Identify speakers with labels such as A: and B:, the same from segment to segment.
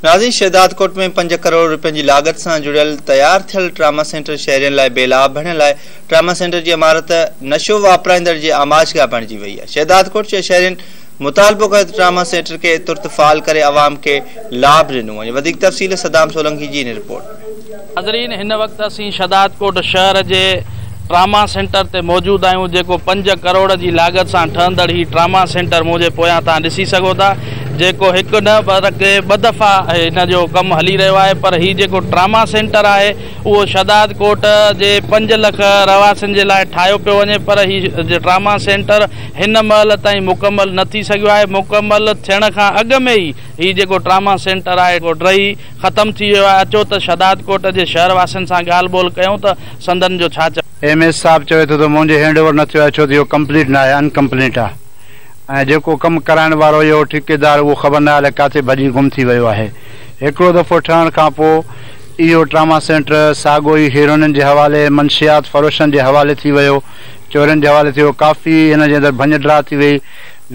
A: ناظرين شهدادڪوٽ ۾ 5 ڪروڙ روپين جي لاڳت سان جڙيل تيار ٿيل ٽراما سينٽر شهرين لاء بي لاڀ بڻيل آهي. ٽراما سينٽر جي عمارت نشو واپرائيندڙ جي آماجگاهه بڻجي وئي آهي. شهدادڪوٽ جي شهرين مطالبو ڪيو ته ٽراما سينٽر کي ترت فعال ڪري عوام کي لاڀ ڏنو وڃي. وڌيڪ تفصيل صدام سولنگي جي هن رپورٽ ۾.
B: ناظرين هن وقت اسين شهدادڪوٽ شهر جي ٽراما سينٽر تي موجود آهيون جيڪو 5 ڪروڙ جي لاڳت سان ٺهندڙ هي ٽراما سينٽر منهنجي پويان توهان ڏسي سگهو ٿا جيڪو هڪ نه بلڪه 2 دفعا هن جو ڪم هلي رهيو آهي پر هي جيڪو ٽراما سينٽر آهي اهو شهدادڪوٽ جي 5 لک رهواسين جي لاء ٺاهيو پيو وڃي پر هي ٽراما سينٽر هن مهل تائين مڪمل نه ٿي سگهيو آهي مڪمل ٿيڻ کان اڳ ۾ ئي هي جيڪو ٽراما سينٽر آهي اهو ڊهي ختم ٿي ويو آهي اچو ته شهدادڪوٽ جي شهر واسين سان ڳالهه ٻولهه ڪيون ته سندن جو ڇا چوڻ.
C: ايم ايس صاحب چوي ٿو ته منهنجي هينڊ اوور نه ٿيو آهي ڇو ته اهو ڪمپليٽ نه آهي ان ڪمپليٽ آهي ۽ جيڪو ڪم ڪرائڻ وارو اهو ٺيڪيدار اهو خبر نه آهي الائي ڪاٿي ڀڄي گم ٿي ويو آهي هڪڙو دفعو ٺهڻ کان پوء اهو ٽراما سينٽر ساڳو ئي هيروئنن جي حوالي منشيات فروشن جي حوالي ٿي ويو چورين جي حوالي ٿي ويو ڪافي هن جي اندر ڀڃ ڊاهه ٿي وئي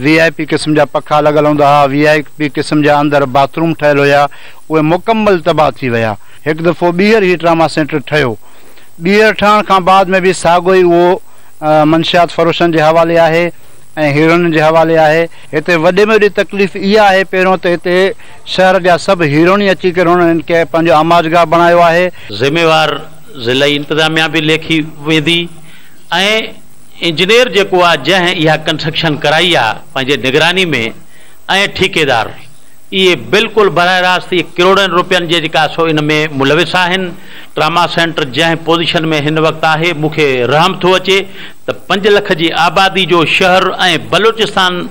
C: وي آء پي قسم جا پکا لڳل هوندا ها، وي آء پي قسم جا اندر باٿ روم ٺهيل هيا، اهي مڪمل تباهه ٿي ويا. هڪ دفعو ٻيهر هي ٽراما سينٽر ٺهيو. ٻيهر ٺهڻ کان بعد ۾ به ساڳو ئي اهو منشيات فروشن جي حوالي آهي ۽ هيروئنن جي حوالي آهي. هتي وڏي ۾ وڏي تڪليف اها آهي پهريون ته هتي شهر جا سڀ هيروئني اچي ڪري هنن کي پنهنجو آماجگاهه بڻايو آهي.
D: ذميوار ضلعي انتظاميا به ليکي ويندي ۽ انجنيئر جيڪو آ جنهن اها ڪنسٽرڪشن ڪرائي آ پنهنجي نگراني ۾ ۽ ٺيڪيدار اهي بلڪل براه راست اهي ڪروڙين روپين جي جيڪا سو ان ۾ ملوث آهن ٽراما سينٽر جنهن پوزيشن ۾ هن وقت آهي مون کي رحم ٿو اچي ته 5 لک جي آبادي جو شهر ۽ بلوچستان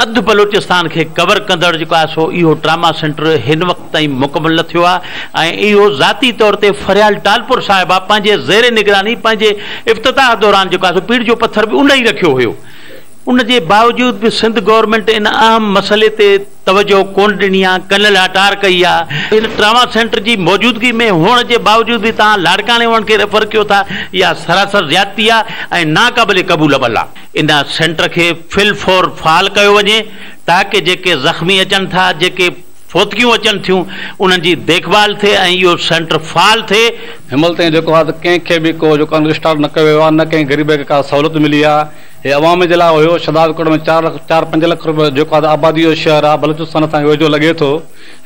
D: اڌ بلوچستان کي ڪور ڪندڙ جيڪو آهي سو اهو ٽراما سينٽر هن وقت تائين مڪمل نه ٿيو آهي ۽ اهو ذاتي طور تي فريال ٽالپر صاحبه پنهنجي زير نگراني پنهنجي افتتاح دوران جيڪو آهي سو پيڙهه جو پٿر به ان ئي رکيو هيو ان جي باوجود به سنڌ گورنمينٽ ان اهم مسئلي تي توجهه ڪونه ڏني آهي ڪن لاٽار ڪئي آهي هن ٽراما سينٽر جي موجودگي ۾ هئڻ جي باوجود به توهان لاڙڪاڻي وارن کي ريفر ڪيو ٿا اها سراسر زيادتي آهي ۽ ناقابل قبول عمل آهي. ان سينٽر کي في الفور فعال ڪيو وڃي تاڪه جيڪي زخمي اچن ٿا جيڪي فوتگيون اچن ٿيون انهن جي ديک ڀال ٿئي ۽ اهو سينٽر فعال ٿئي.
E: هن مهل تائين جيڪو آهي ته ڪنهن کي به ڪو جيڪو آهي اسٽارٽ نه ڪيو ويو آهي نه ڪنهن غريب کي ڪا سهولت ملي آهي هي عوام جي لاء هيو شهدادڪوٽ ۾ 4 لک 4 5 لک روپيه جيڪو آهي ته آبادي جو شهر آهي بلوچستان سان ويجهو لڳي ٿو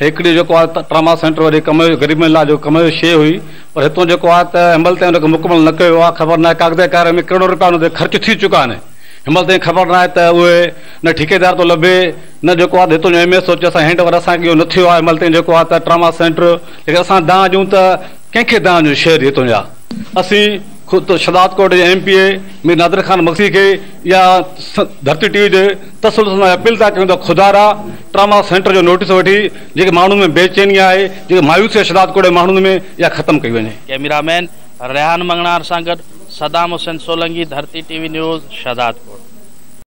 E: هڪڙي جيڪو آهي ته ٽراما سينٽر وڏي ڪم جو غريبن لاء جيڪو ڪم جو شيء هئي پر هتون جيڪو آهي ته هن مهل تائين ان کي مڪمل نه ڪيو ويو آهي خبر ناهي ڪاغذي ڪاري ۾ ڪروڙين روپيا ان تي خرچ ٿي چڪا آهن هن مهل تائين خبر ناهي ته اهي نه ٺيڪيدار ٿو لڀي نه جيڪو آهي ته هتون جو ايم ايس ٿو چئي اسان هينڊ اوور اسان کي اهو نه ٿيو آهي هن مهل تائين جيڪو آهي ته ٽراما سينٽر ليڪن اسان دانهن ڏيون ته ڪنهن کي دانهن ڏيون شهري هتون جا اسين خود شهدادڪوٽ جي M P A Mir Nadir Khan Magsi کي يا ڌرتي ٽي وي جي تسلسل سان اپيل ٿا ڪيون ته خدارا ٽراما سينٽر جو نوٽيس وٺي جيڪي ماڻهن ۾ بي چيني آهي جيڪي مايوسي آهي شهدادڪوٽ جي ماڻهن ۾ اها ختم ڪئي وڃي.
B: ڪئميرا مين ريحان مڱڻهار سان گڏ Saddam Hussain Solangi, Dharti T V news, Shahdadkot.